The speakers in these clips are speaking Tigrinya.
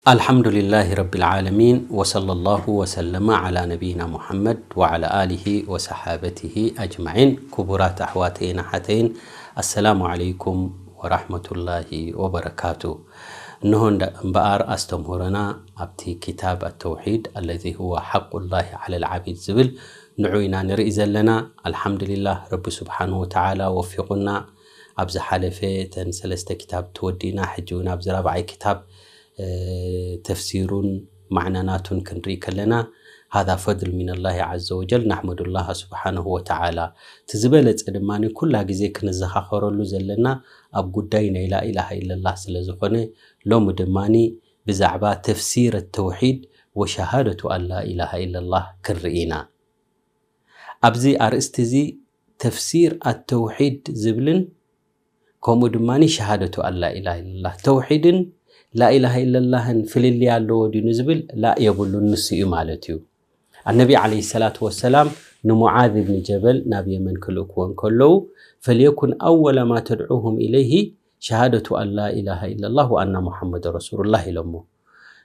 ኣልሓምዱሊላሂ ረቢል ዓለሚን፣ ወሰለላሁ ወሰለመ ዓላ ነቢይና ሙሐመድ ወዓላ ኣሊሂ ወሰሓበቲሂ ኣጅማዒን። ክቡራት ኣሕዋተይን ኣሓተይን፣ ኣሰላሙ ዓለይኩም ወራሕመቱላሂ ወበረካቱ። እንሆ እንዳ-፣ እምበኣር ኣስተምህሮና ኣብቲ ኪታብ ኣተውሒድ፣ ኣለዚ ሁወ ሓቁላሂ ዓለል ዓቢድ ዝብል ንዑ ኢና ንርኢ ዘለና። ኣልሓምዱሊላህ፣ ረቢ ስብሓንሁ ወተዓላ ወፊቑና። ኣብ ዝሓለፈ እተን ሰለስተ ኪታብ ተወዲእና፣ ሕጂ እውን ኣብዚ ራብዓይ ኪታብ፣ እ፣ ተፍሲሩን ማዕናናቱን ክንርኢ ከለና፣ ሃዛ ፈድል ሚነላሂ ዐዘ ወጀል፣ ናሕመዱላህ ስብሓነሁ ወተዓላ። እቲ ዝበለጸ ድማ ኩላ ግዜ ክንዘኻኸረሉ ዘለና ኣብ ጉዳይ ናይ ላኢላሃ ኢለላህ ስለ ዝኾነ፣ ሎሚ ድማ ብዛዕባ ተፍሲር ተውሒድ ወሸሃደቱ ኣን ላኢላሃ ኢለላህ ክንርኢ ኢና። ኣብዚ ኣርእስቲ እዚ ተፍሲር ኣተውሒድ ዝብልን ከምኡ ድማ ሸሃደቱ ኣን ላኢላሃ ኢለላህ፣ ተውሒድን ላኢላሃ ኢለላህን ፍልልይ ኣለዎ ድዩ ንዝብል፣ ላ፣ የብሉን፣ ንሱ እዩ ማለት እዩ። ኣነቢ ዓለይሂ ሰላቱ ወሰላም ንሙዓዝ ብን ጀበል ናብ የመን ክልእክዎ እንከለዉ፣ "ፈልየኩን ኣወለ ማ ተድዑሁም ኢለይሂ ሸሃደቱ ኣን ላኢላሃ ኢለላህ ወኣና ሙሓመድ ረሱሉላህ" ኢሎሞ።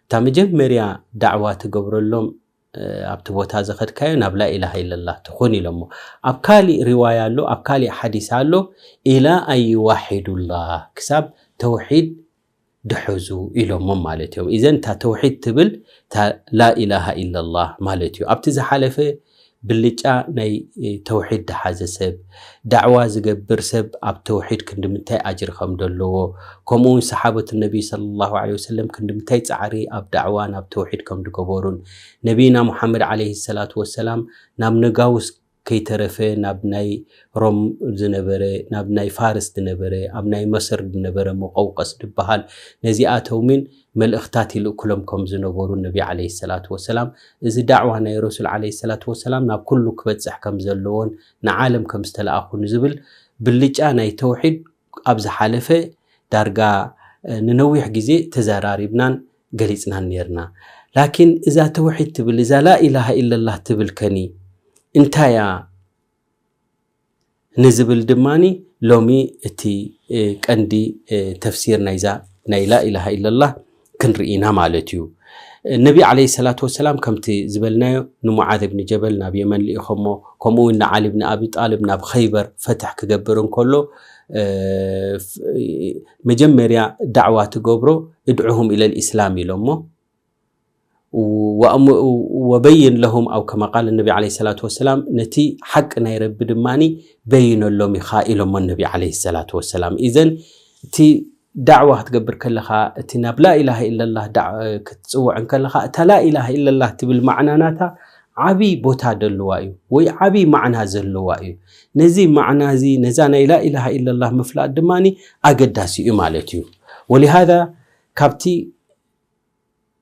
እታ መጀመርያ ዳዕዋ ትገብረሎም፣ እ፣ ኣብቲ ቦታ ዝኸድካዮ ናብ ላኢላሃ ኢለላህ ትኹን ኢሎሞ። ኣብ ካሊእ ሪዋያ ኣሎ፣ ኣብ ካሊእ ሓዲስ ኣሎ፣ "ኢላ ኣን ዩዋሒዱላህ"፣ ክሳብ ተውሒድ ድሐዙ ኢሎሞም ማለት እዮም። ኢዘን እታ ተውሒድ ትብል እታ ላኢላሃ ኢለላህ ማለት እዩ። ኣብቲ ዝሓለፈ ብልጫ ናይ፣ እ፣ ተውሒድ ድሓዘ ሰብ፣ ዳዕዋ ዝገብር ሰብ ኣብ ተውሒድ ክንዲ ምንታይ ኣጅሪ ከም ዘለዎ፣ ከምኡ እውን ሰሓበት ነቢ ሰለላሁ ዐለይሂ ወሰለም ክንዲ ምንታይ ጻዕሪ ኣብ ዳዕዋ ናብ ተውሒድ ከም ዝገበሩን፣ ነቢና ሙሓመድ ዐለይሂ ሰላቱ ወሰላም ናብ ነጋውስ ከይተረፈ ናብ ናይ ሮም ዝነበረ፣ ናብ ናይ ፋርስ ዝነበረ፣ ኣብ ናይ መስር ዝነበረ ሙቀውቀስ ዝበሃል፣ ነዚኣቶምን መልእኽታት ይልእክሎም ከም ዝነበሩ ነቢ ዐለይሂ ሰላቱ ወሰላም፣ እዚ ዳዕዋ ናይ ረሱል ዐለይሂ ሰላቱ ወሰላም ናብ ኩሉ ክበጽሕ ከም ዘለዎን ንዓለም ከም ዝተለኣኹ ንዝብል ብልጫ ናይ ተውሒድ ኣብ ዝሓለፈ ዳርጋ፣ እ፣ ንነዊሕ ግዜ ተዘራሪብናን ገሊጽናን ኔርና። ላኪን እዛ ተውሒድ ትብል፣ እዛ ላኢላሃ ኢለላህ ትብል ከኒ እንታይ እያ ንዝብል ድማኒ ሎሚ እቲ፣ እ፣ ቀንዲ፣ እ፣ ተፍሲር ናይዛ ናይ ላኢላሃ ኢለላህ ክንርኢና ማለት እዩ። ነቢ ዓለይሂ ሰላቱ ወሰላም ከምቲ ዝበልናዮ ንሙዓዝ ብን ጀበል ናብ የመን ልኢኾሞ፣ ከምኡ እውን ንዓሊ ብን ኣቢ ጣልብ ናብ ኸይበር ፈትሕ ክገብር እንከሎ፣ እ፣ ፍ-፣ መጀመርያ ዳዕዋ ትገብሮ፣ "እድዑሁም ኢለል ኢስላም" ኢሎሞ፣ "ወኣሙ-፣ ወበይን ለሁም" ኣው ከማ ቃል ነቢ ዓለይሂ ሰላቱ ወሰላም፣ "ነቲ ሓቂ ናይ ረቢ ድማኒ በይነሎም ኢኻ" ኢሎሞ ነቢ ዓለይሂ ሰላቱ ወሰላም። ኢዘን እቲ ዳዕዋ ክትገብር ከለኻ፣ እቲ ናብ ላኢላሃ ኢለላህ ዳ-፣ ክትጽውዕ እንከለኻ፣ እታ ላኢላሃ ኢለላህ ትብል ማዕና ናታ ዓቢ ቦታ ደለዋ እዩ፣ ወይ ዓቢ ማዕና ዘለዋ እዩ። ነዚ ማዕና እዚ፣ ነዛ ናይ ላኢላሃ ኢለላህ ምፍላጥ ድማኒ ኣገዳሲ እዩ ማለት እዩ። ወሊሃዛ ካብቲ፣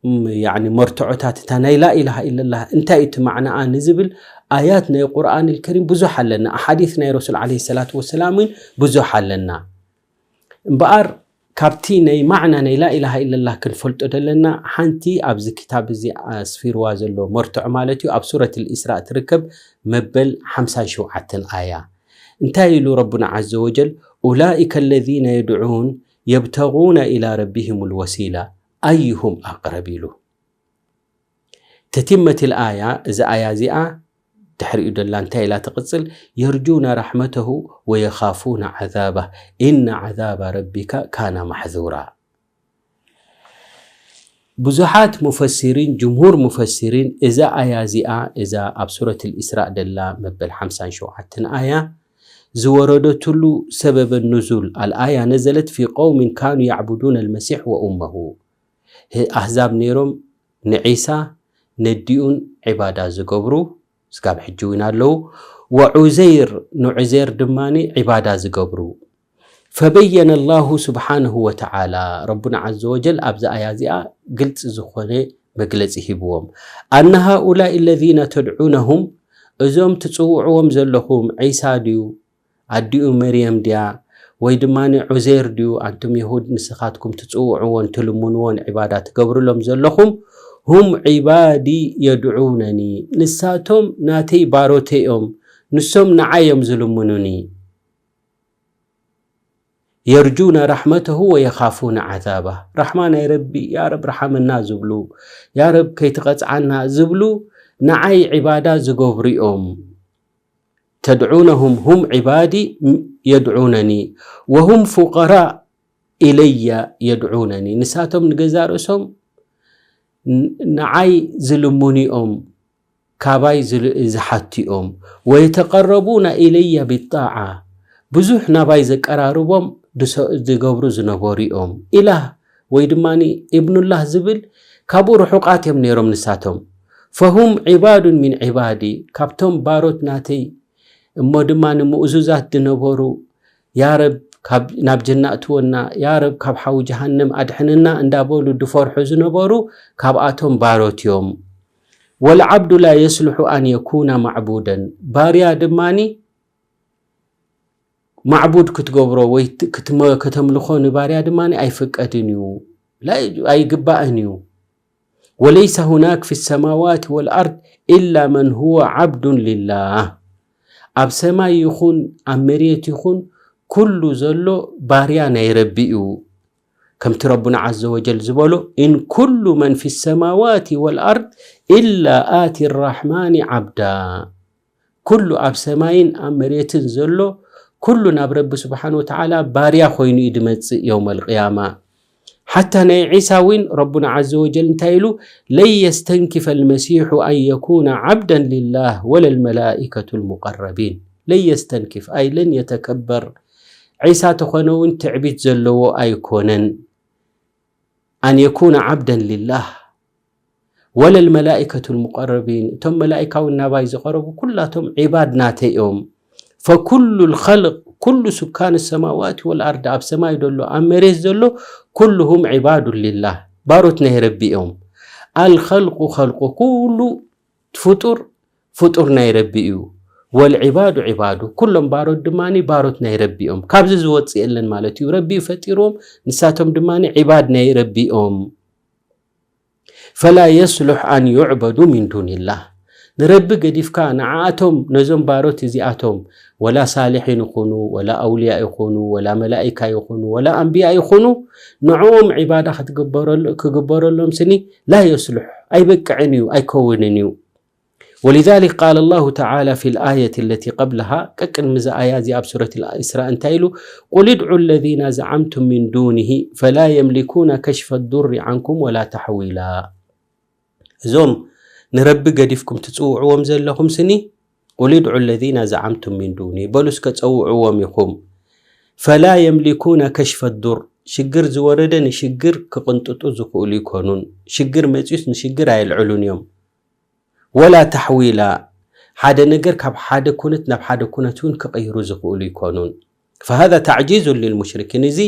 ም፣ ያዕኒ መርትዖታት እታ ናይ ላኢላሃ ኢለላህ እንታይ እዩ እቲ ማዕናኣ ንዝብል ኣያት ናይ ቁርኣን ልከሪም ብዙሕ ኣለና፣ ኣሓዲስ ናይ ረሱል ዓለይሂ ሰላቱ ወሰላም እውን ብዙሕ ኣለና። እምበኣር ካብቲ ናይ ማዕና ናይ ላኢላሃ ኢለላህ ክንፈልጦ ደለና፣ ሓንቲ ኣብዚ ክታብ እዚ ኣስፊርዋ ዘሎ መርትዖ ማለት እዩ፣ ኣብ ሱረት ልኢስራእ ትርከብ መበል ሓምሳን ሸውዓተን ኣያ። እንታይ ኢሉ ረቡና ዓዘ ወጀል? "ኡላኢከ ለዚነ የድዑን የብተጉነ ኢላ ረቢሂም ልወሲላ ኣዩሁም ኣቅረብ" ኢሉ። ተቲመት ልኣያ፣ እዚ ኣያ እዚኣ ድሕሪኡ ደላ እንታይ ኢላ ትቕጽል? "የርጁነ ራሕመተሁ ወየኻፉነ ዓዛባህ፣ ኢነ ዓዛባ ረቢካ ካነ ማሕዙራ።" ብዙሓት ሙፈሲሪን፣ ጅምሁር ሙፈሲሪን፣ እዛ ኣያ እዚኣ፣ እዛ ኣብ ሱረት ልኢስራእ ደላ መበል ሓምሳን ሸውዓተን ኣያ፣ ዝወረደትሉ ሰበበ ኑዙል፣ ኣልኣያ ነዘለት ፊ ቀውሚን ካኑ ያዕቡዱነ ልመሲሕ ወኡመሁ፣ ህ-፣ ኣህዛብ ነይሮም ንዒሳ ነዲኡን ዒባዳ ዝገብሩ፣ ስጋብ ሕጂ እውን ኣለዉ። ወዑዘይር፣ ንዑዜር ድማ ዒባዳ ዝገብሩ። ፈበየነ ላሁ ስብሓንሁ ወተዓላ፣ ረቡና ዓዘ ወጀል ኣብዚ ኣያ እዚኣ ግልፂ ዝኾነ መግለፂ ሂብዎም። ኣነ ሃኡላኢ ለዚነ ተድዑነሁም፣ እዞም ትፅውዕዎም ዘለኹም፣ ዒሳ ድዩ፣ ኣዲኡ መርየም ድያ፣ ወይ ድማ ዑዜር ድዩ፣ ኣንቱም የሁድ ንስኻትኩም ትፅውዕዎን ትልምንዎን ዒባዳ ትገብርሎም ዘለኹም፣ ሁም ዒባዲ የድዑነኒ፣ ንሳቶም ናተይ ባሮተይ እዮም፣ ንሶም ንዓይ እዮም ዝልምኑኒ። የርጁነ ራሕመተሁ ወየኻፉነ ዓዛባ። ራሕማ ናይ ረቢ፣ ያ ረብ ርሓመና ዝብሉ፣ ያ ረብ ከይትቐጽዓና ዝብሉ ንዓይ ዒባዳ ዝገብሩ እዮም። ተድዑነሁም ሁም ዒባዲ የድዑነኒ ወሁም ፉቀራእ ኢለየ የድዑነኒ። ንሳቶም ንገዛእ ርእሶም ን-፣ ንዓይ ዝልምኑ እዮም፣ ካባይ ዝል-፣ ዝሓቱ እዮም። ወየተቀረቡና ኢለየ ቢጣዓ፣ ብዙሕ ናባይ ዘቀራርቦም ድሰ-፣ ዝገብሩ ዝነበሩ እዮም። ኢላህ ወይ ድማ ኢብኑላህ ዝብል ካብኡ ርሑቃት እዮም ነይሮም ንሳቶም። ፈሁም ዒባዱን ሚን ዒባዲ፣ ካብቶም ባሮት ናተይ እሞ ድማ ንምእዙዛት ዝነበሩ፣ ያ ረብ ካብ፣ ናብ ጀና እትወና፣ ያ ረብ ካብ ሓዊ ጀሃነም ኣድሕንና እንዳበሉ ዝፈርሑ ዝነበሩ ካብኣቶም ባሮት እዮም። ወልዓብዱ ላ የስልሑ ኣን የኩነ ማዕቡደን፣ ባርያ ድማኒ ማዕቡድ ክትገብሮ ወይ ት-፣ ክትመ-፣ ከተምልኾ ንባርያ ድማ ኣይፍቀድን እዩ፣ ላ-፣ ኣይግባእን እዩ። ወለይሰ ሁናክ ፊ ሰማዋት ወልኣርድ ኢላ መን ሁወ ዓብዱን ሊላህ። ኣብ ሰማይ ይኹን ኣብ መሬት ይኹን ኩሉ ዘሎ ባርያ ናይ ረቢ እዩ። ከምቲ ረቡና ዓዘ ወጀል ዝበሎ፣ ኢን ኩሉ መን ፊ ሰማዋት ወልኣርድ ኢላ ኣቲ ራሕማኒ ዓብዳ። ኩሉ ኣብ ሰማይን ኣብ መሬትን ዘሎ ኩሉ ናብ ረቢ ስብሓን ወተዓላ ባርያ ኮይኑ እዩ ድመጽእ የውመል ቅያማ። ሓታ ናይ ዒሳ እውን ረቡና ዓዘ ወጀል እንታይ ኢሉ? ለን የስተንኪፈ ልመሲሑ ኣን የኩነ ዓብደን ሊላህ ወለ ልመላኢከቱ ልሙቀረቢን። ለን የስተንኪፍ ኣይ ለን የተከበር። ዒሳ ተኾነ እውን ትዕቢት ዘለዎ ኣይኮነን። ኣን የኩነ ዓብደን ሊላህ ወለ ልመላኢከቱ ልሙቀረቢን። እቶም መላኢካ እውን ናባይ ዝቐረቡ ኩላቶም ዒባድ ናተይ እዮም። ፈኩሉ ልኸልቅ ኩሉ ሱካን ሰማዋት ወልኣርድ፣ ኣብ ሰማይ ዘሎ ኣብ መሬት ዘሎ ኩሉሁም ዒባዱ ሊላህ፣ ባሮት ናይ ረቢ እዮም። ኣልኸልቁ ኸልቁ ኩሉ ፍጡር ፍጡር ናይ ረቢ እዩ። ወልዒባዱ ዒባዱ፣ ኩሎም ባሮት ድማ ባሮት ናይ ረቢ እዮም። ካብዚ ዝወፅእ የለን ማለት እዩ። ረቢ እዩ ፈጢርዎም፣ ንሳቶም ድማ ዒባድ ናይ ረቢ እዮም። ፈላ የስሉሕ ኣን ዩዕበዱ ሚን ዱንላህ። ንረቢ ገዲፍካ ንዓኣቶም፣ ነዞም ባሮት እዚኣቶም፣ ወላ ሳልሒን ይኹኑ፣ ወላ ኣውልያ ይኹኑ፣ ወላ መላኢካ ይኹኑ፣ ወላ ኣንብያ ይኹኑ፣ ንዕኦም ዒባዳ ክትግበረሎ-፣ ክግበረሎም ስኒ ላ የስሉሕ፣ ኣይበቅዕን እዩ፣ ኣይከውንን እዩ። ولذلك قال الله تعالى في الآية التي قبلها، ቀቅድሚ እዛ ኣያ እዚኣ ኣብ ሱረት ኣልኢስራእ እንታይ ኢሉ? قل ادعوا الذين زعمتم من دونه فلا يملكون كشف الضر عنكم ولا تحويلا። እዞም ንረቢ ገዲፍኩም ትጽውዕዎም ዘለኹም ስኒ፣ قل ادعوا الذين زعمتم من دونه፣ በሉ እስከ ጸውዕዎም ኢኹም። فلا يملكون كشف الضر፣ ሽግር ዝወረደ ንሽግር ክቕንጥጡ ዝኽእሉ ይኮኑን፣ ሽግር መጺኡስ ንሽግር ኣየልዕሉን እዮም። ወላ ተሕዊላ፣ ሓደ ነገር ካብ ሓደ ኩነት ናብ ሓደ ኩነት እውን ክቕይሩ ዝኽእሉ ይኮኑን። فهذا تعجيز للمشركين። እዚ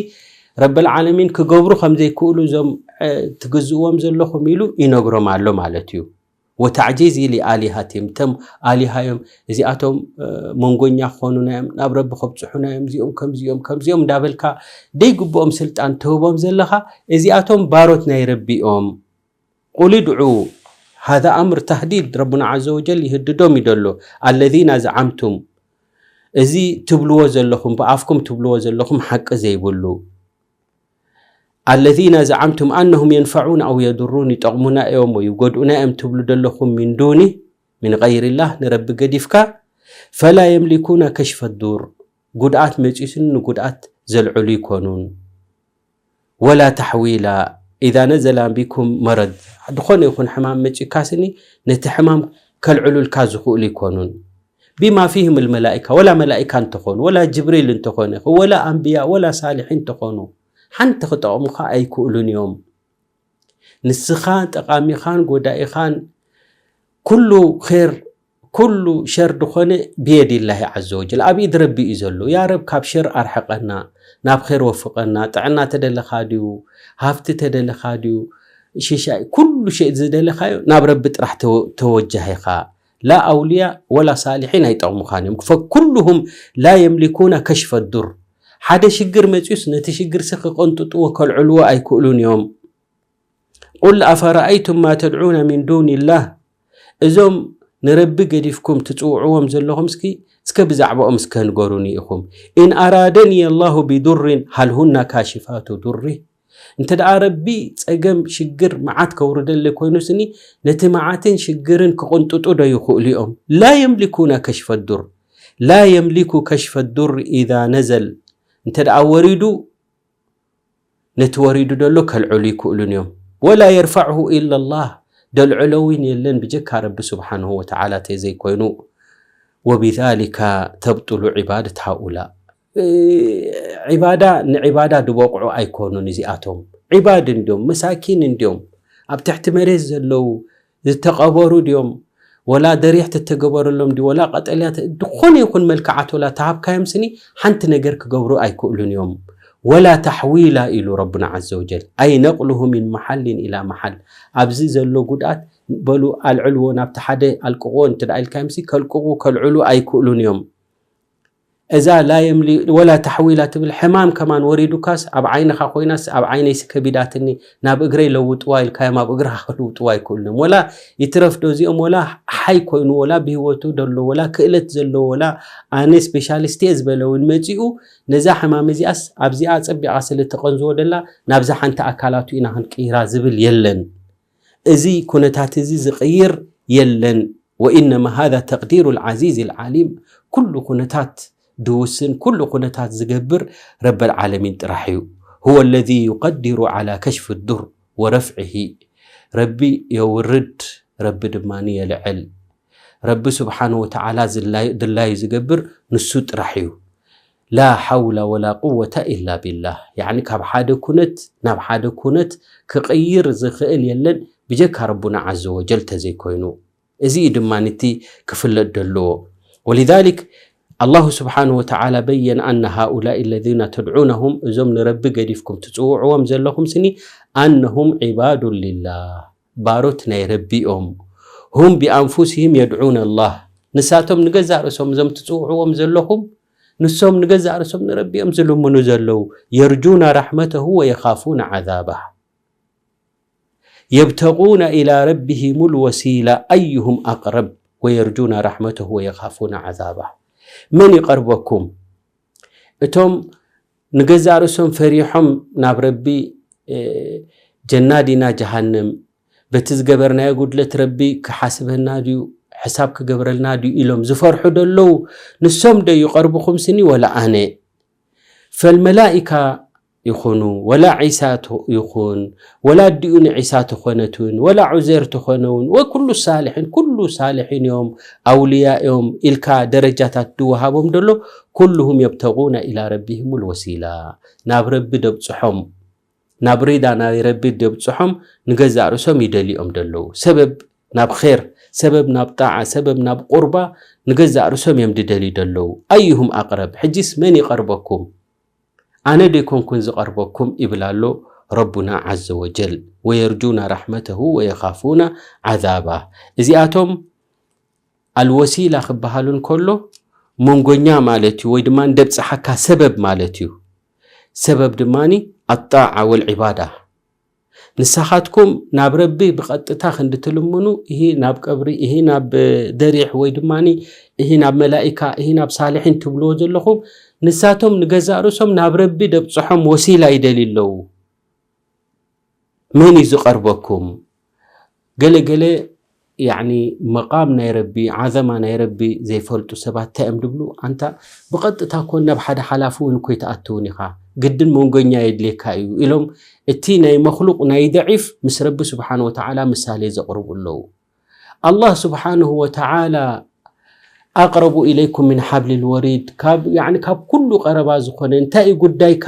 ረብል ዓለሚን ክገብሩ ከም ዘይክእሉ እዞም፣ እ፣ ትግዝእዎም ዘለኹም ኢሉ ይነግሮም ኣሎ ማለት እዩ። ወተዕጂዚ ሊኣሊሃቲም፣ እቶም ኣሊሃ እዮም፣ እዚኣቶም፣ እ፣ መንጎኛ ክኾኑና እዮም፣ ናብ ረቢ ከብጽሑና እዮም፣ እዚኦም ከምዚኦም፣ ከምዚኦም እንዳበልካ ደይግብኦም ስልጣን ትህቦም ዘለኻ፣ እዚኣቶም ባሮት ናይ ረቢ እዮም። ቁል ድዑ፣ ሃዛ ኣምር ተህዲድ፣ ረቡና ዓዘ ወጀል ይህድዶም እዩ ደሎ። ኣለዚና ዘዓምቱም፣ እዚ ትብልዎ ዘለኹም፣ ብኣፍኩም ትብልዎ ዘለኹም ሓቂ ዘይብሉ። ኣለዚና ዘዓምቱም ኣነሁም የንፈዑን ኣው የድሩን፣ ይጠቕሙና እዮም ወይ ይጎድኡና እዮም ትብሉ ደለኹም፣ ሚን ዱኒ፣ ሚን ገይሪላህ፣ ንረቢ ገዲፍካ፣ ፈላ የምሊኩነ ከሽፈ ዱር፣ ጉድኣት መጺኡስን ንጉድኣት ዘልዕሉ ይኮኑን። ወላ ተሕዊላ፣ ኢዛ ነዘላ ቢኩም መረድ፣ ዝኾነ ይኹን ሕማም መጺኡካ ስኒ ነቲ ሕማም ከልዕሉልካ ዝኽእሉ ይኮኑን። ቢማ ፊህም ልመላኢካ፣ ወላ መላኢካ እንተኾኑ፣ ወላ ጅብሪል እንተኾነ፣ ወላ ኣንብያ፣ ወላ ሳልሒን እንተኾኑ፣ ሓንቲ ክጠቕሙኻ ኣይክእሉን እዮም። ንስኻ ጠቓሚኻን ጎዳኢኻን ኩሉ ኼር፣ ኩሉ ሸር ዝኾነ ብየድ ላሂ ዓዘ ወጀል፣ ኣብ ኢድ ረቢ እዩ ዘሎ። ያ ረብ፣ ካብ ሸር ኣርሕቐና፣ ናብ ኼር ወፍቐና። ጥዕና ተደለኻ ድዩ? ሃፍቲ ተደለኻ ድዩ? ሽሻይ፣ ኩሉ ሸይ ዝደለኻዮ ናብ ረቢ ጥራሕ ተወ-፣ ተወጃህ ኢኻ። ላ ኣውልያ ወላ ሳሊሒን ኣይጠቕሙኻን እዮም። ፈኩሉሁም ላ የምሊኩነ ከሽፈ ዱር። ሓደ ሽግር መጺኡስ ነቲ ሽግርሲ ክቐንጥጥዎ ከልዕልዎ ኣይክእሉን እዮም። ቁል ኣፈረኣይቱም ማ ተድዑነ ሚን ዱንላህ፣ እዞም ንረቢ ገዲፍኩም ትጽውዕዎም ዘለኹም እስኪ እስከ ብዛዕባኦም እስከ ንገሩኒ ኢኹም። إن أرادني الله بضر هل هن كاشفات ضره؟ እንተ ደኣ ረቢ ጸገም ሽግር መዓት ከውርደለይ ኮይኑ ስኒ ነቲ መዓትን ሽግርን ክቕንጥጡ ዶ ይኽእሉ እዮም? لا يملكون كشف الضر لا يملك كشف الضر إذا نزل እንተ ደኣ ወሪዱ ነቲ ወሪዱ ደሎ ከልዕሉ ይክእሉን እዮም። ولا يرفعه إلا الله ደልዕሎ እውን የለን ብጀካ ረቢ ስብሓንሁ ወተዓላ ተዘይኮይኑ። وبذلك تبطل عبادة هؤلاء ዒባዳ ንዒባዳ ዝበቕዑ ኣይኮኑን እዚኣቶም። ዒባድ እንዲዮም፣ መሳኪን እንዲዮም፣ ኣብ ትሕቲ መሬት ዘለዉ ዝተቐበሩ ድዮም፣ ወላ ደሪሕ ተተገበረሎም ድዩ፣ ወላ ቀጠልያ ዝኾነ ይኹን መልክዓት ወላ ተሃብካዮም ስኒ ሓንቲ ነገር ክገብሩ ኣይክእሉን እዮም። ولا تحويلا ኢሉ ረቡና عز وجل أي نقله من محل إلى محل ኣብዚ ዘሎ ጉድኣት በሉ ኣልዕልዎ ናብቲ ሓደ ኣልቅቕዎ እንተ ኢልካዮም ሲ ከልቅቑ ከልዕሉ ኣይክእሉን እዮም። እዛ ላ የምሊ ወላ ተሕዊላ ትብል ሕማም ከማን ወሪዱካስ ኣብ ዓይንኻ ኮይናስ ኣብ ዓይነይሲ ከቢዳትኒ ናብ እግረይ ለውጥዋ ኢልካዮም ኣብ እግርኻ ክልውጥዋ ኣይክእሉን እዮም። ወላ ይትረፍ ዶ እዚኦም ወላ ሓይ ኮይኑ ወላ ብህይወቱ ደሎ ወላ ክእለት ዘለዎ ወላ ኣነ ስፔሻሊስት እየ ዝበለ እውን መፂኡ ነዛ ሕማም እዚኣስ ኣብዚኣ ፀቢቓ ስለ ተቐንዝዎ ደላ ናብዛ ሓንቲ ኣካላቱ ኢና ክንቅይራ ዝብል የለን። እዚ ኩነታት እዚ ዝቕይር የለን። وإنما هذا تقدير العزيز العليم ኩሉ ኩነታት ድውስን ኩሉ ኩነታት ዝገብር ረበል ዓለሚን ጥራሕ እዩ። هو الذي يقدر على كشف الضر ورفعه ረቢ የውርድ ረቢ ድማ የልዕል። ረቢ ስብሓን ወተዓላ ድላዩ ዝገብር ንሱ ጥራሕ እዩ። ላ ሓውላ ወላ ቁወታ ኢላ ቢላህ። ያዕኒ ካብ ሓደ ኩነት ናብ ሓደ ኩነት ክቕይር ዝኽእል የለን ብጀካ ረቡና ዓዘ ወጀል ተዘይኮይኑ። እዚ እዩ ድማ ንቲ ክፍለጥ ደለዎ። ወሊዛሊክ ኣላሁ ስብሓንሁ ወተዓላ በየን ኣነ ሃኡላኢ ለዚነ ተድዑነሁም እዞም ንረቢ ገዲፍኩም ትፅውዕዎም ዘለኹም ስኒ ኣነሁም ዒባዱን ሊላህ ባሮት ናይ ረቢ እዮም። ሁም ቢኣንፉሲሂም የድዑነ ኣላህ ንሳቶም ንገዛእ ርእሶም እዞም ትፅውዕዎም ዘለኹም ንሶም ንገዛእ ርእሶም ንረቢ እዮም ዝልምኑ ዘለዉ። የርጁና ራሕመተሁ ወየኻፉና ዓዛባህ የብተጉነ ኢላ ረቢሂም ልወሲላ ኣዩሁም ኣቅረብ ወየርጁና ራሕመተሁ ወየኻፉና ዓዛባህ መን ይቐርበኩም እቶም ንገዛእ ርእሶም ፈሪሖም ናብ ረቢ ጀና ዲና ጀሃነም በቲ ዝገበርናዮ ጉድለት ረቢ ክሓስበና ድዩ ሕሳብ ክገብረልና ድዩ ኢሎም ዝፈርሑ ደለዉ ንሶም ዶ ይቐርብኹም ስኒ ወላ ኣነ ፈልመላኢካ ይኹኑ ወላ ዒሳ ይኹን ወላ ኣዲኡ ንዒሳ ተኾነትን ወላ ዑዜር ተኾነውን ወኩሉ ሳልሒን ኩሉ ሳልሒን እዮም ኣውልያ እዮም ኢልካ ደረጃታት ድወሃቦም ደሎ ኩልሁም የብተጉነ ኢላ ረቢሂም ልወሲላ ናብ ረቢ ደብፅሖም ናብ ሪዳ ናይ ረቢ ደብፅሖም ንገዛእ ርእሶም ይደልዮም ደለዉ ሰበብ ናብ ር ሰበብ ናብ ጣዓ ሰበብ ናብ ቁርባ ንገዛእ ርእሶም እዮም ድደልዩ ደለዉ ኣዩሁም ኣቅረብ ሕጂስ መን ይቐርበኩም ኣነ ደይኮንኩን ዝቐርበኩም ይብል ኣሎ ረቡና ዓዘ ወጀል ወየርጁና ራሕመተሁ ወየኻፉና ዓዛባ እዚኣቶም ኣልወሲላ ክበሃሉ እንከሎ መንጎኛ ማለት እዩ ወይ ድማ ደብፅሓካ ሰበብ ማለት እዩ ሰበብ ድማ ኣጣዓ ወልዒባዳ ንሳኻትኩም ናብ ረቢ ብቐጥታ ክንዲ ትልምኑ እሂ ናብ ቀብሪ እሂ ናብ ደሪሕ ወይ ድማ እሂ ናብ መላኢካ እሂ ናብ ሳልሒን ትብልዎ ዘለኹም ንሳቶም ንገዛእ ርእሶም ናብ ረቢ ደብፅሖም ወሲላ ይደልዩ ኣለዉ መን እዩ ዝቐርበኩም ገለ ገለ ያዕኒ መቃም ናይ ረቢ ዓዘማ ናይ ረቢ ዘይፈልጡ ሰባት እንታይ እዮም ድብሉ ኣንታ ብቐጥታ ኮን ናብ ሓደ ሓላፊ እውን እኮ ይትኣትውን ኢኻ ግድን መንጎኛ የድልየካ እዩ ኢሎም እቲ ናይ መክሉቅ ናይ ደዒፍ ምስ ረቢ ስብሓን ወተዓላ ምሳሌ ዘቕርቡ ኣለዉ ኣላህ ስብሓንሁ ወተዓላ ኣቅረቡ ኢለይኩም ምን ሓብል ልወሪድ ካብ ኩሉ ቀረባ ዝኾነ እንታይ እዩ ጉዳይካ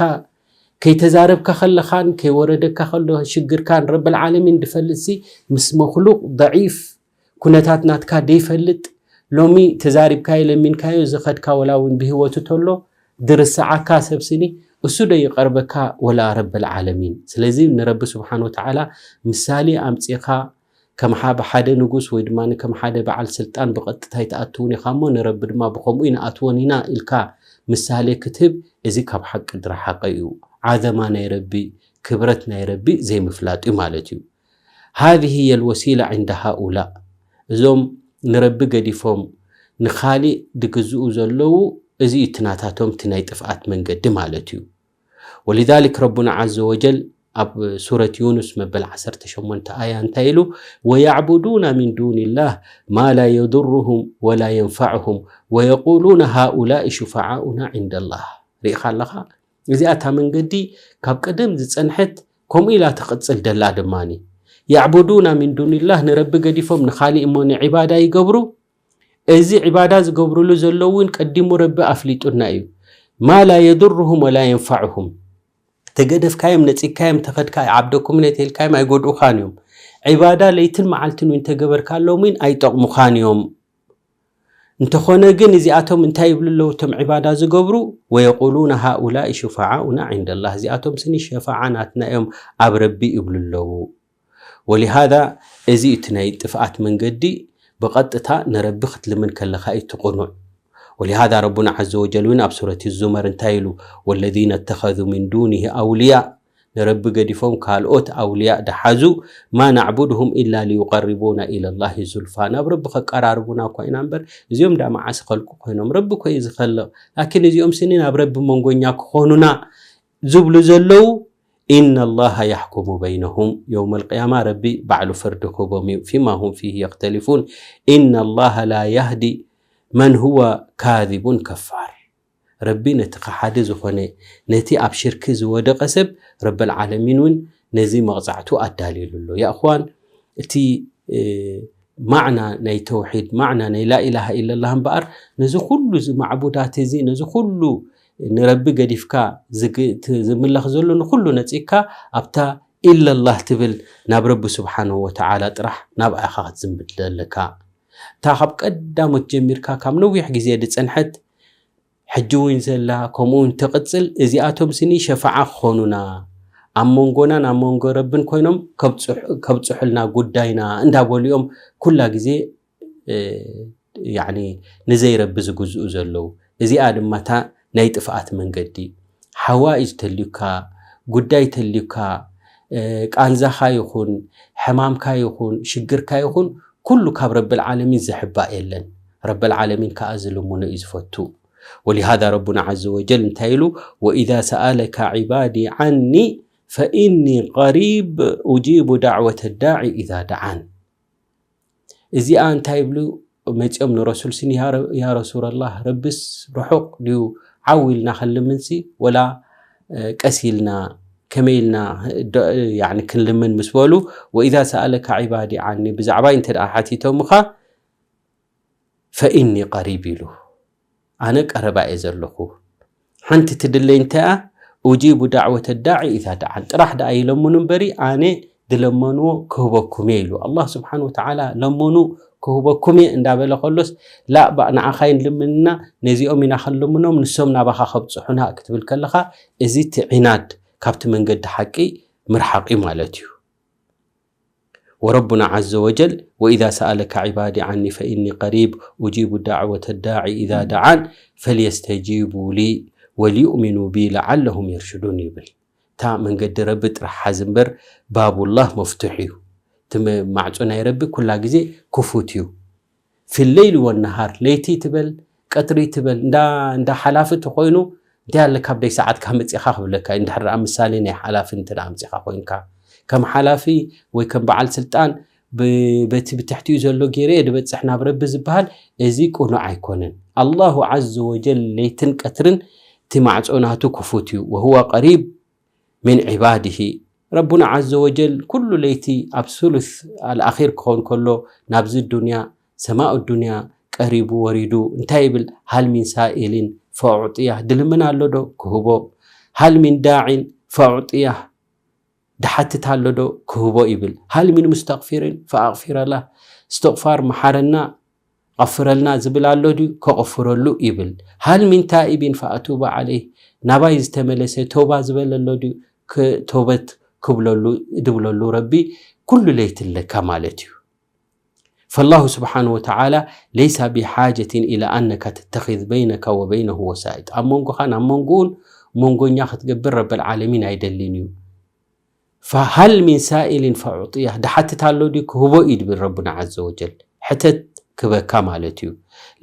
ከይተዛረብካ ከለኻን ከይወረደካ ከሎ ሽግርካን ረብል ዓለሚን ድፈልጥሲ ምስ መክሉቅ ደዒፍ ኩነታት ናትካ ደይፈልጥ ሎሚ ተዛሪብካዮ ለሚንካዮ ዝኸድካ ወላ እውን ብህይወቱ ተሎ ድርስዓካ ሰብስኒ እሱ ዶ ይቐርበካ ወላ ረብል ዓለሚን ስለዚ ንረቢ ስብሓን ወተዓላ ምሳሌ ኣምፂኻ ከም ሓደ ንጉስ ወይ ድማ ከም ሓደ በዓል ስልጣን ብቐጥታ ይትኣትውን ኢኻ እሞ ንረቢ ድማ ብኸምኡ ይንኣትዎን ኢና ኢልካ ምሳሌ ክትህብ እዚ ካብ ሓቂ ድረሓቀ እዩ ዓዘማ ናይ ረቢ ክብረት ናይ ረቢ ዘይምፍላጥ እዩ ማለት እዩ ሃذه هي الوسيلة عند هؤلاء እዞም ንረቢ ገዲፎም ንኻሊእ ድግዝኡ ዘለዉ፣ እዚ እዩ እቲ ናታቶም እቲ ናይ ጥፍኣት መንገዲ ማለት እዩ። ወሊዛሊክ ረቡና ዓዘ ወጀል ኣብ ሱረት ዩኑስ መበል ዓሰርተ ሸሞንተ ኣያ እንታይ ኢሉ? ወያዕቡዱና ሚን ዱኒላህ ማ ላ የዱሩሁም ወላ የንፋዕሁም ወየቁሉና ሃኡላኢ ሹፋዓኡና ዒንደላህ። ርኢኻ ኣለኻ? እዚኣ እታ መንገዲ ካብ ቀደም ዝጸንሐት፣ ከምኡ ኢላ ትቕጽል ደላ ድማኒ። ያዕቡዱና ሚን ዱኒላህ፣ ንረቢ ገዲፎም ንኻሊእ እሞ ንዒባዳ ይገብሩ። እዚ ዒባዳ ዝገብሩሉ ዘለዉ እውን ቀዲሙ ረቢ ኣፍሊጡና እዩ። ማ ላ የዱሩሁም ወላ የንፋዕሁም። ተገደፍካዮም፣ ነጺግካዮም፣ ተኸድካ፣ ዓብደኩም ነቴልካዮም ኣይጎድኡኻን እዮም። ዒባዳ ለይትን መዓልትን እውን ተገበርካሎም እውን ኣይጠቕሙኻን እዮም። እንተኾነ ግን እዚኣቶም እንታይ ይብሉ ኣለዉ? እቶም ዒባዳ ዝገብሩ፣ ወየቁሉና ሃኡላኢ ሹፋዓኡና ዒንደላህ፣ እዚኣቶም ስኒ ሸፋዓ ናትና እዮም ኣብ ረቢ ይብሉ ኣለዉ። ወሊሃዛ እዚ እቲ ናይ ጥፍኣት መንገዲ ብቐጥታ ንረቢ ክትልምን ከለኻ እዩ እቲ ቅኑዕ። ወሊሃዛ ረቡና ዓዘ ወጀል እውን ኣብ ሱረት ዙመር እንታይ ኢሉ? ወለዚነ እተኸዙ ሚን ዱኒህ ኣውልያ፣ ንረቢ ገዲፎም ካልኦት ኣውልያ ደሓዙ፣ ማ ናዕቡድሁም ኢላ ሊዩቀርቡና ኢለላሂ ዙልፋ፣ ናብ ረቢ ከቀራርቡና እኳ ኢና እምበር እዚኦም ዳ መዓስ ኸልቁ ኮይኖም፣ ረቢ እኮ እዩ ዝኸልቕ፣ ላኪን እዚኦም ስኒ ናብ ረቢ መንጎኛ ክኾኑና ዝብሉ ዘለዉ፣ ኢነላሃ ያሕኩሙ በይነሁም፣ የውመል ቅያማ ረቢ ባዕሉ ፍርዲ ክህቦም እዩ፣ ፊማ ሁም ፊህ የኽተሊፉን፣ ኢነላሃ ላ ያህዲ መን ሁወ ካዚቡን ከፋር። ረቢ ነቲ ከሓዲ ዝኾነ፣ ነቲ ኣብ ሽርኪ ዝወደቐ ሰብ ረበል ዓለሚን እውን ነዚ መቕጻዕቱ ኣዳልዩሉ ኣሎ። ያ እኽዋን፣ እቲ ማዕና ናይ ተውሒድ፣ ማዕና ናይ ላኢላሃ ኢለላህ እምበኣር፣ ነዚ ኩሉ እዚ ማዕቡዳት እዚ፣ ነዚ ኩሉ ንረቢ ገዲፍካ ዝምለኽ ዘሎ ንኩሉ ነጺግካ ኣብታ ኢለላህ ትብል ናብ ረቢ ስብሓንሁ ወተዓላ ጥራሕ ናብኣ ኢኻ ክትዝንብል ዘለካ። እታ ካብ ቀዳሞት ጀሚርካ ካብ ነዊሕ ግዜ ዝጸንሐት ሕጂ እውን ዘላ፣ ከምኡ እውን ትቕጽል፣ እዚኣቶም ስኒ ሸፋዓ ክኾኑና፣ ኣብ መንጎናን ኣብ መንጎ ረብን ኮይኖም ከብጽሑልና ጉዳይና እንዳበሉ እዮም ኩላ ግዜ ያኒ ንዘይረቢ ዝግዝኡ ዘለዉ። እዚኣ ድማ እታ ናይ ጥፍኣት መንገዲ። ሓዋኢጅ ተልዩካ፣ ጉዳይ ተልዩካ፣ ቃንዛኻ ይኹን፣ ሕማምካ ይኹን፣ ሽግርካ ይኹን፣ ኩሉ ካብ ረብል ዓለሚን ዝሕባእ የለን። ረብል ዓለሚን ከኣ ዝልምኖ እዩ ዝፈቱ። ወሊሃዛ ረቡና ዓዘ ወጀል እንታይ ኢሉ? ወኢዛ ሰኣለካ ዒባዲ ዓኒ ፈኢኒ ቀሪብ ኡጂቡ ዳዕወተ ዳዒ ኢዛ ደዓን። እዚኣ እንታይ ይብሉ መጺኦም ንረሱል ስኒ፣ ያ ረሱላላህ፣ ረብስ ርሑቕ ድዩ? ዓው ኢልና ክንልምንሲ ወላ ቀስ ኢልና ከመይ ኢልና ክንልምን ምስ በሉ፣ ወኢዛ ሰኣለካ ዒባዲ ዓኒ፣ ብዛዕባይ እንተ ደኣ ሓቲቶምኻ፣ ፈኢኒ ቀሪብ ኢሉ፣ ኣነ ቀረባ እየ ዘለኹ። ሓንቲ ትድለይ እንታይ እያ? ኡጂቡ ዳዕወተ ዳዒ ኢዛ ደዓን። ጥራሕ ደኣ ይለምኑ እምበሪ ኣነ ዝለመንዎ ክህበኩም እየ ኢሉ። ኣላህ ስብሓን ወተዓላ ለምኑ ክህበኩም እየ እንዳበለ ከሎስ፣ ላእ ባእ ንዓኻ ይንልምንና፣ ነዚኦም ኢና ክንልምኖም፣ ንሶም ናባኻ ከብጽሑና ክትብል ከለኻ፣ እዚ እቲ ዒናድ ካብቲ መንገዲ ሓቂ ምርሓቕ እዩ ማለት እዩ። ወረቡና ዓዘ ወጀል፣ ወኢዛ ሰኣለካ ዒባዲ ዓኒ ፈኢኒ ቀሪብ ኡጂቡ ዳዕወተ ዳዒ ኢዛ ደዓን ፈልየስተጂቡ ሊ ወልዩእሚኑ ቢ ለዓለሁም የርሽዱን ይብል። እታ መንገዲ ረቢ ጥራሕ ሓዝ እምበር፣ ባቡላህ መፍቱሕ እዩ። እቲ ማዕጾ ናይ ረቢ ኩላ ግዜ ክፉት እዩ። ፊለይሊ ወነሃር፣ ለይቲ ትበል፣ ቀትሪ ትበል፣ እንዳ ሓላፊ ተኾይኑ፣ እንታይ ኣለካ ኣብ ደይ ሰዓትካ መጺኻ ክብለካ እዩ። እንድሕር ደኣ ምሳሌ ናይ ሓላፊ እንተ ደኣ ኣምጺኻ ኮይንካ፣ ከም ሓላፊ ወይ ከም በዓል ስልጣን፣ በቲ ብትሕቲኡ ዘሎ ገይረ እየ ድበጽሕ ናብ ረቢ ዝበሃል፣ እዚ ቅኑዕ ኣይኮነን። ኣላሁ ዓዘ ወጀል ለይትን ቀትርን እቲ ማዕጾ ናቱ ክፉት እዩ። ወሁወ ቀሪብ ሚን ዒባድሂ። ረቡና ዓዘ ወጀል ኩሉ ለይቲ ኣብ ሱሉስ ኣልኣኺር ክኸውን ከሎ ናብዚ ዱንያ፣ ሰማኡ ዱንያ ቀሪቡ ወሪዱ እንታይ ይብል? ሃል ሚን ሳኢሊን ፈኡዕጥያ። ድልምን ኣሎ ዶ? ክህቦ። ሃል ሚን ዳዒን ፈኡዕጥያ። ድሓትት ኣሎ ዶ? ክህቦ ይብል። ሃል ሚን ሙስተቕፊሪን ፈኣቕፊረ ላህ። እስትቕፋር መሓረና፣ ቐፍረልና ዝብል ኣሎ ድዩ? ከቐፍረሉ ይብል። ሃል ሚን ታኢቢን ፈኣቱበ ዓለይህ። ናባይ ዝተመለሰ ተውባ ዝበለ ኣሎ ድዩ? ተውበት ክብለሉ ድብለሉ ረቢ ኩሉ ለይቲ ኣለካ ማለት እዩ። ፈላሁ ስብሓን ወተዓላ ለይሳ ቢሓጀትን ኢላ ኣነካ ተተኺዝ በይነካ ወበይነሁ ወሳኢጥ። ኣብ መንጎኻን ኣብ መንጎኡን መንጎኛ ክትገብር ረብል ዓለሚን ኣይደልን እዩ። ፈሃል ሚን ሳኢሊን ፈዑጥያ። ድሓትት ኣሎ ድዩ? ክህቦ እዩ ድብል ረቡና ዓዘ ወጀል። ሕተት ክበካ ማለት እዩ።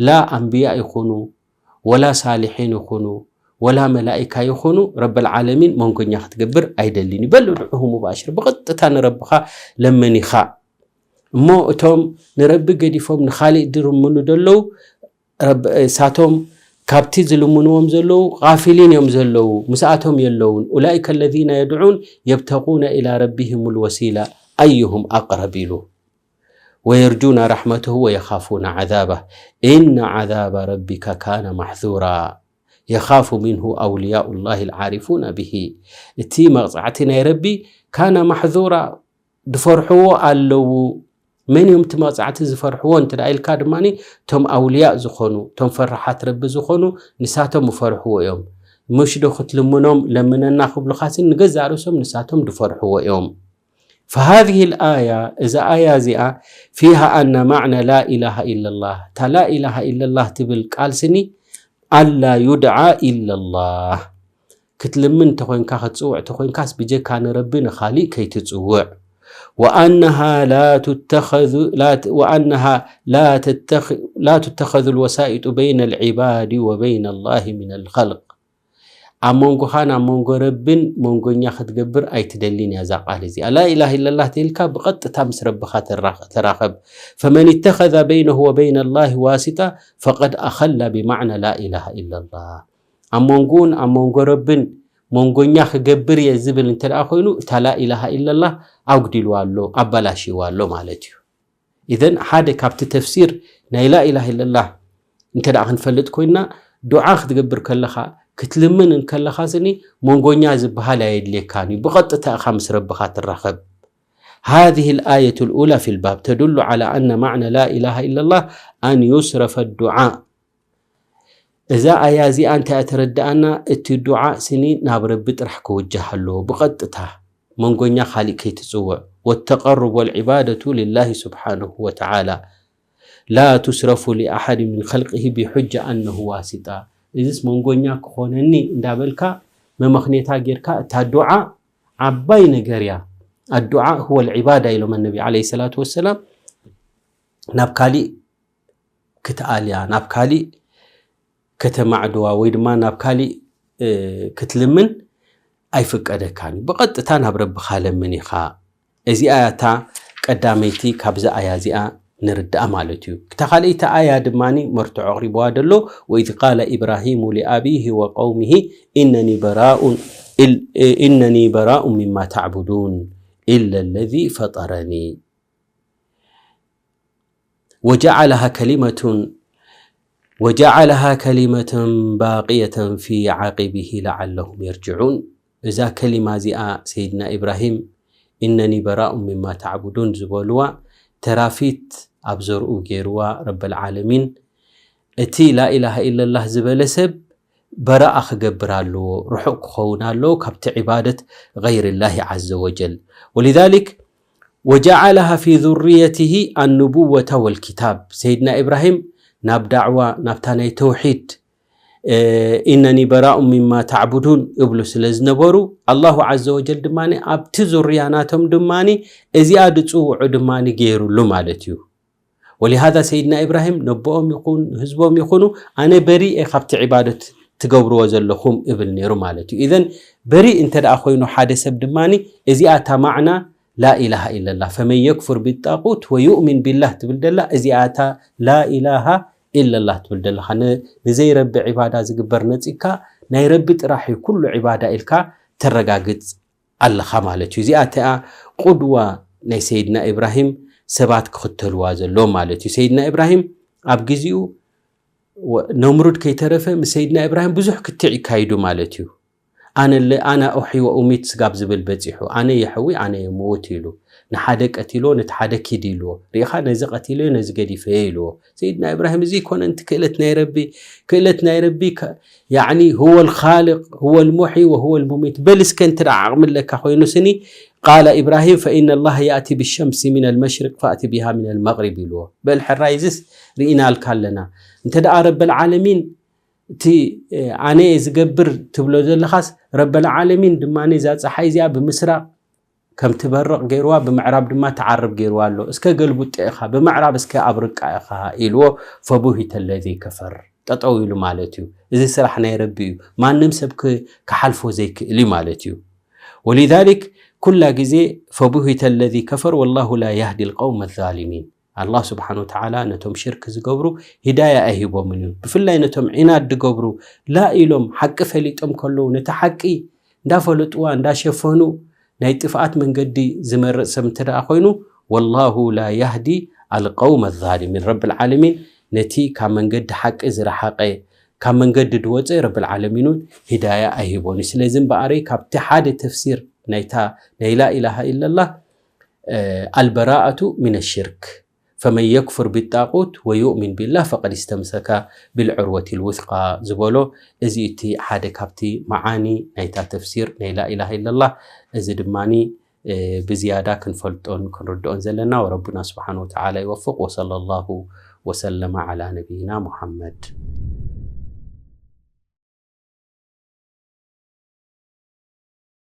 ላ ኣንብያ ይኹኑ፣ ወላ ሳልሒን ይኹኑ፣ ወላ መላኢካ ይኹኑ፣ ረበል ዓለሚን መንጎኛ ክትገብር ኣይደልን እዩ። በል ድዑሁ ሙባሽር፣ ብቐጥታ ንረብኻ ለምን ኢኻ። እሞ እቶም ንረቢ ገዲፎም ንኻሊእ ድርምኑ ደለዉ፣ ረብ-፣ እሳቶም ካብቲ ዝልምንዎም ዘለዉ ቃፊሊን እዮም ዘለዉ፣ ምስኣቶም የለዉን። ኡላኢከ ለዚነ የድዑን የብተቁነ ኢላ ረቢሂም ልወሲላ ኣዩሁም ኣቅረብ ኢሉ። ወየርጁና ረሕመተሁ ወየኻፉና ዓዛባህ። ኢነ ዓዛበ ረቢከ ካነ ማሕዙራ። የኻፉ ሚንሁ ኣውልያኡ ላሂ ልዓሪፉነ ብሂ። እቲ መቕጻዕቲ ናይ ረቢ ካነ ማሕዙራ፣ ዝፈርሕዎ ኣለዉ። መን እዮም እቲ መቕጻዕቲ ዝፈርሕዎ እንተ ደኣ ኢልካ ድማ፣ እቶም ኣውልያእ ዝኾኑ፣ እቶም ፈራሓት ረቢ ዝኾኑ፣ ንሳቶም ይፈርሕዎ እዮም። ምሽ ዶ ክትልምኖም ለምነና ክብሉኻሲ ንገዛእ ርእሶም ንሳቶም ዝፈርሕዎ እዮም። فهذه الآية፣ እዛ ኣያ እዚኣ፣ فيها أن معنى لا إله إلا الله، እታ لا إله إلا الله ትብል ቃል ስኒ፣ ኣላ ዩድዓ ኢላ ላህ። ክትልምን እንተኾይንካ፣ ክትጽውዕ እንተኾይንካስ፣ ብጀካ ንረቢ ንኻሊእ ከይትጽውዕ። ወኣነሃ ላ ቱተኸዙ-፣ ላ ት-፣ ወኣነሃ ላ ተተኽ-፣ ላ ቱተኸዙ ልወሳኢጡ በይነ ልዕባዲ ወበይነ ላሂ ሚነ ልኸልቅ። ኣብ መንጎኻን ኣብ መንጎ ረብን መንጎኛ ክትገብር ኣይትደልን እያ እዛ ቃል እዚኣ። ላኢላሃ ኢለላህ ተይልካ ብቐጥታ ምስ ረብኻ ተራ-፣ ተራኸብ። ፈመን ኢተኸዘ በይነሁ ወበይነ ላሂ ዋሲጣ ፈቀድ ኣኸላ ብማዕና ላኢላሃ ኢለላህ። ኣብ መንጎኡን ኣብ መንጎ ረብን መንጎኛ ክገብር እየ ዝብል እንተ ደኣ ኮይኑ፣ እታ ላኢላሃ ኢለላህ ኣጉዲልዋ ኣሎ፣ ኣበላሽይዋ ኣሎ ማለት እዩ። ኢዘን ሓደ ካብቲ ተፍሲር ናይ ላኢላሃ ኢለላህ እንተ ደኣ ክንፈልጥ ኮይንና፣ ዱዓ ክትገብር ከለኻ፣ ክትልምን እንከለኻ ስኒ መንጎኛ ዝበሃል ኣየድልየካን እዩ። ብቐጥታ ኢኻ ምስ ረብኻ ትራኸብ። هذه الآية الأولى في الباب تدل على أن معنى لا إله إلا الله أن يصرف الدعاء. እዛ ኣያ እዚኣ እንታይ እያ ተረድኣና? እቲ ዱዓ ስኒ ናብ ረቢ ጥራሕ ክውጃህ ኣለዎ፣ ብቐጥታ መንጎኛ ካሊእ ከይትጽውዕ። والتقرب والعبادة لله سبحانه وتعالى لا تصرف لأحد من خلقه بحجة أنه واسطة። እዚስ መንጎኛ ክኾነኒ እንዳበልካ መመኽኔታ ጌርካ፣ እታ ዱዓ ዓባይ ነገር እያ። ኣዱዓ ሁወ ልዕባዳ ኢሎም ነቢ ዓለይሂ ሰላቱ ወሰላም። ናብ ካሊእ ክትኣልያ፣ ናብ ካሊእ ከተማዕድዋ ወይ ድማ ናብ ካሊእ፣ እ፣ ክትልምን ኣይፍቀደካን እዩ። ብቐጥታ ናብ ረብኻ ለምን ኢኻ። እዚኣ እታ ቀዳመይቲ ካብዛ ኣያ እዚኣ ንርዳእ ማለት እዩ። እታ ካልኣይቲ ኣያ ድማ መርትዖ ኣቕሪብዋ ደሎ፣ ወኢዝ ቃለ ኢብራሂሙ ሊኣቢሂ ወቀውሚሂ ኢነኒ በራኡን ኢል-፣ ኢነኒ በራኡን ሚማ ተዕቡዱን ኢለ ለዚ ፈጠረኒ። ወጀዓለሃ ከሊመቱን፣ ወጀዓለሃ ከሊመተን ባቅየተን ፊ ዓቂቢሂ ለዓለሁም የርጅዑን። እዛ ከሊማ እዚኣ ሰይድና ኢብራሂም ኢነኒ በራኡ ሚማ ተዕቡዱን ዝበልዋ ተራፊት ኣብ ዘርኡ ገይርዋ ረበል ዓለሚን። እቲ ላኢላሃ ኢለላህ ዝበለ ሰብ በረኣ ክገብር ኣለዎ፣ ርሑቕ ክኸውን ኣለዎ ካብቲ ዒባደት ገይርላሂ ዓዘ ወጀል። ወሊዛሊክ ወጀዓለሃ ፊ ዙርየትሂ ኣንቡወተ ወልኪታብ። ሰይድና ኢብራሂም ናብ ዳዕዋ፣ ናብታ ናይ ተውሒድ፣ እ፣ ኢነኒ በራኡ ሚማ ተዕቡዱን እብሉ ስለ ዝነበሩ፣ ኣላሁ ዓዘ ወጀል ድማ ኣብቲ ዙርያ ናቶም ድማ እዚኣ ዝጽውዑ ድማ ገይሩሉ ማለት እዩ። ወሊሃዛ ሰይድና ኢብራሂም ነቦኦም ይኹን ህዝቦም ይኹኑ፣ ኣነ በሪእ እየ ካብቲ ዒባደት ትገብርዎ ዘለኹም እብል ነይሩ ማለት እዩ። ኢዘን በሪእ እንተ ደኣ ኮይኑ ሓደ ሰብ ድማ፣ እዚኣ እታ ማዕና ላኢላሃ ኢለላህ፣ ፈመን የክፉር ቢጣቁት ወዩእሚን ቢላህ ትብል ደላ፣ እዚኣ እታ ላኢላሃ ኢለላህ ትብል ደለኻ። ን-፣ ንዘይረቢ ዒባዳ ዝግበር ነጺግካ፣ ናይ ረቢ ጥራሕ እዩ ኩሉ ዒባዳ ኢልካ ተረጋግጽ ኣለኻ ማለት እዩ። እዚኣ እቲኣ ቁድዋ ናይ ሰይድና ኢብራሂም ሰባት ክኽተልዋ ዘለዎም ማለት እዩ። ሰይድና ኢብራሂም ኣብ ግዜኡ ወ-፣ ነምሩድ ከይተረፈ ምስ ሰይድና ኢብራሂም ብዙሕ ክትዕ ይካይዱ ማለት እዩ። ኣነ ለ-፣ ኣና ኡሕዪ ወኡሚት ስጋብ ዝብል በጺሑ፣ ኣነ የሕዊ፣ ኣነ የምውት ኢሉ፣ ንሓደ ቀቲልዎ፣ ነቲ ሓደ ኪድ ኢልዎ፣ ርኢኻ ነዚ ቀቲለዮ፣ ነዚ ገዲፈዮ ኢልዎ። ሰይድና ኢብራሂም እዚ ይኮነ፣ እንቲ ክእለት ናይ ረቢ፣ ክእለት ናይ ረቢ ከ-፣ ያዕኒ፣ ሁወ ልኻልቅ፣ ሁወ ልሙሒ ወሁወ ልሙሚት። በል እስከ እንተ ደኣ ዓቕሚ ኣለካ ኮይኑ ስኒ፣ ቃለ ኢብራሂም፣ ፈኢነ ላህ ያእቲ ብሸምሲ ሚነ ልመሽሪቅ ፈእቲ ቢሃ ሚነ ልመቅሪብ ኢልዎ። በል ሕራይ፣ እዚስ ርኢናልካ ኣለና። እንተ ደኣ ረበል ዓለሚን እቲ፣ እ፣ ኣነ እየ ዝገብር ትብሎ ዘለኻስ፣ ረበል ዓለሚን ድማ እዛ ፀሓይ እዚኣ ብምስራቅ ከም ትበርቕ ገይርዋ፣ ብምዕራብ ድማ ትዓርብ ገይርዋ ኣሎ። እስከ ገልቡጥ ኢኻ፣ ብምዕራብ እስከ ኣብርቃ ኢኻ ኢልዎ። ፈቡሂተ ለዚ ከፈር፣ ጠጠው ኢሉ ማለት እዩ። እዚ ስራሕ ናይ ረቢ እዩ፣ ማንም ሰብ ክ- ክሓልፎ ዘይክእል እዩ ማለት እዩ። ወሊዛሊክ ኩላ ግዜ ፈቡሂተ ለዚ ከፈር ወላሁ ላ ያህዲ ልቀውመ ዛሊሚን። ኣላህ ስብሓን ወተዓላ ነቶም ሽርክ ዝገብሩ ሂዳያ ኣይሂቦምን እዩ። ብፍላይ ነቶም ዒናድ ዝገብሩ፣ ላ ኢሎም ሓቂ ፈሊጦም ከለዉ ነቲ ሓቂ እንዳፈለጥዋ እንዳሸፈኑ ናይ ጥፍኣት መንገዲ ዝመርጽ ሰብ እንተ ደኣ ኮይኑ፣ ወላሁ ላ ያህዲ ኣልቀውመ ዛሊሚን። ረብል ዓለሚን ነቲ ካብ መንገዲ ሓቂ ዝረሓቐ፣ ካብ መንገዲ ዝወፀ ረብል ዓለሚን እውን ሂዳያ ኣይሂቦን እዩ። ስለዚ እምበኣረይ ካብቲ ሓደ ተፍሲር ናይታ ናይ ላኢላሃ ኢለላህ ኣልበራኣቱ ሚነ ሽርክ ፈመን የክፍር ቢጣቁት ወዩእሚን ቢላህ ፈቀድ እስተምሰከ ቢልዑርወቲ ልውስቃ ዝበሎ፣ እዚ እቲ ሓደ ካብቲ መዓኒ ናይታ ተፍሲር ናይ ላኢላሃ ኢለላህ። እዚ ድማኒ ብዝያዳ ክንፈልጦን ክንርድኦን ዘለና። ወረቡና ስብሓን ወተዓላ ይወፍቕ። ወሰለ ላሁ ወሰለመ ዓላ ነቢይና ሙሓመድ።